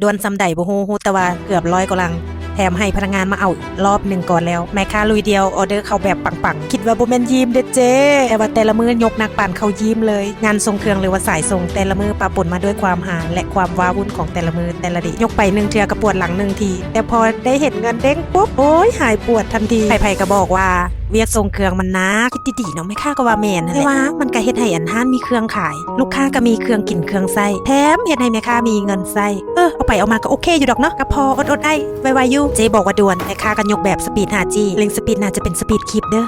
ດ່ວນສ່ຳໃດບໍ່ຮູ້ ຮູ້ແຕ່ວ່າເກືອບຮ້ອຍກວ່າລັງ ແຖມໃຫ້ພະນັກງານມາເອົາອີກລອບໜຶ່ງກ່ອນແລ້ວ. ແມ່ຄ້າລຸຍດຽວ ອອເດີເຂົ້າແບບປັງໆ ຄິດວ່າບໍ່ແມ່ນຍິ້ມເດ້ເຈ້ ແຕ່ວ່າແຕ່ລະມື້ຍົກໜັກປານເຂົ້າຍິ້ມເລີຍ. ງານສົ່ງເຄື່ອງ ຫຼືວ່າສາຍສົ່ງແຕ່ລະມື້ ປະປົນມາດ້ວຍຄວາມຫານ ແລະ ຄວາມວ້າວຸ້ນຂອງແຕ່ລະມື້ແຕ່ລະເດ. ຍົກໄປໜຶ່ງເທື່ອກໍປວດຫຼັງໜຶ່ງທີ ແຕ່ພໍໄດ້ເຫັນເງິນເດ້ງປຸບ ໂອ້ຍ ຫາຍປວດທັນທີ. ໃຜໆກໍບອກວ່າວຽກສົ່ງເຄື່ອງມັນໜັກ. ຄິດດີໆເນາະ ແມ່ຄ້າກໍວ່າແມ່ນຫັ້ນແຫຼະ ແຕ່ວ່າມັນກໍເຮັດໃຫ້ອັນຮ້ານມີເຄື່ອງຂາຍ ລູກຄ້າກໍມີເຄື່ອງກິນເຄື່ອງໃຊ້ ແຖມເຮັດໃຫ້ແມ່ຄ້າມີເງິນໃຊ້. ເອີ ເອົາໄປເອົາມາກໍໂອເຄຢູ່ດອກເນາະ ກໍພໍອົດໆໄດ້ ໄວໆຢູ່. ເຈ້ບອກວ່າດ່ວນ ແມ່ຄ້າກໍຍົກແບບສະປີດຫ້າຈີ ເລັ່ງສະປີດໜ້າຈະເປັນສະປີດຄລິບເດີ.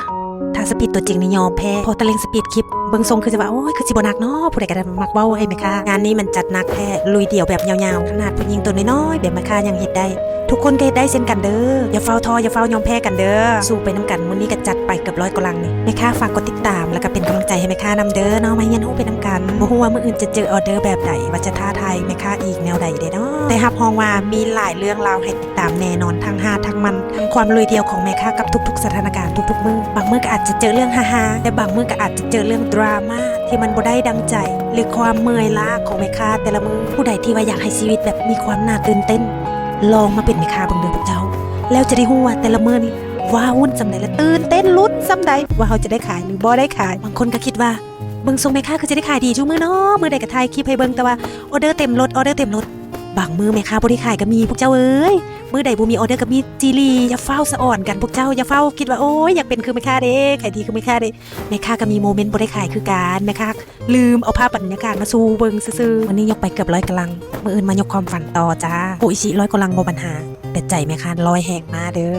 ຖ້າສະປີດຕົວຈິງນີ້ຍອມແພ້ ພໍແຕ່ເລັ່ງສະປີດຄລິບ ເບິ່ງຊົງຄືຊິວ່າ ໂອ້ຍ ຄືຊິບໍ່ໜັກເນາະ. ຜູ້ໃດກໍໄດ້ມັກເວົ້າໃຫ້ແມ່ຄ້າ. ງານນີ້ມັນຈັດໜັກແທ້ ລຸຍດຽວແບບຍາວໆ ຂະໜາດຜູ້ຍິງຕົວນ້ອຍໆແບບແມ່ຄ້າຍັງເຮັດໄດ້. ທຸກຄົນກໍເຮັດໄດ້ເຊັ່ນກັນເດີ. ຢ່າຟ້າວທໍ້ ຢ່າຟ້າວຍອມແພ້ກັນເດີ. ສູ້ໄປນຳກັນ. ມື້ນີ້ກໍຈັດໄປເກືອບຮ້ອຍກວ່າລັງນີ້. ແມ່ຄ້າຝາກກົດຕິດຕາມ ແລ້ວກໍເປັນກຳລັງໃຈໃຫ້ແມ່ຄ້ານຳເດີເນາະ ມາຮຽນຮູ້ໄປນຳກັນ. ບໍ່ຮູ້ວ່າມື້ອື່ນຈະເຈີອໍເດີແບບໃດ ວ່າຈະທ້າທາຍແມ່ຄ້າອີກແນວໃດເດ້ເນາະ. ແຕ່ຮັບຮອງວ່າມີຫຼາຍເລື່ອງລາວໃຫ້ ຕາມແນ່ນອນ ທັງຮາທັງມັນ ທັງຄວາມລຸຍດຽວຂອງແມ່ຄ້າກັບທຸກໆສະຖານະການທຸກໆມື້. ບາງມື້ກໍອາດຈະເຈີເລື່ອງຮາໆ ແຕ່ບາງມື້ກໍອາດຈະເຈີເລື່ອງດຣາມາທີ່ມັນບໍ່ໄດ້ດັ່ງໃຈ ຫຼືຄວາມເມື່ອຍລ້າຂອງແມ່ຄ້າແຕ່ລະມື້. ຜູ້ໃດທີ່ວ່າຢາກໃຫ້ຊີວິດແບບມີຄວາມໜ້າຕື່ນເຕັ້ນ ລອງມາເປັນແມ່ຄ້າເບິ່ງເດີພວກເຈົ້າ ແລ້ວຈະໄດ້ຮູ້ວ່າແຕ່ລະມື້ນີ້ວ້າວຸ້ນສ່ຳໃດ ແລະ ຕື່ນເຕັ້ນລຸ້ນສ່ຳໃດ ວ່າເຮົາຈະໄດ້ຂາຍ ຫຼື ບໍ່ໄດ້ຂາຍ. ບາງຄົນກໍຄິດວ່າ ເບິ່ງຊົງແມ່ຄ້າຄືຈະໄດ້ຂາຍດີທຸກມື້ເນາະ ມື້ໃດກໍຖ່າຍຄລິບໃຫ້ເບິ່ງ ແຕ່ວ່າອໍເດີເຕັມລົດ ອໍເດີເຕັມລົດ. ບາງມື້ແມ່ຄ້າບໍ່ໄດ້ຂາຍກໍມີພວກເຈົ້າເອີຍ. ມື້ໃດບໍ່ມີອໍເດີກໍມີຈີ່ຫຼີ່. ຢ່າຟ້າວສະອອນກັນພວກເຈົ້າ ຢ່າຟ້າວຄິດວ່າ ໂອ້ຍ ຢາກເປັນຄືແມ່ຄ້າເດ້ ຂາຍດີຄືແມ່ຄ້າເດ້. ແມ່ຄ້າກໍມີໂມເມັນບໍ່ໄດ້ຂາຍຄືກັນ ແມ່ຄ້າລືມເອົາພາບບັນຍາກາດມາສູ່ເບິ່ງຊື່ໆ. ມື້ນີ້ຍົກໄປເກືອບຮ້ອຍກວ່າລັງ ມື້ອື່ນມາຍົກຄວາມຝັນຕໍ່ຈ້າ. ໂອອິຊິຮ້ອຍກວ່າລັງບໍ່ບັນຫາ ແຕ່ໃຈແມ່ຄ້າລອຍແຮງມາເດີ.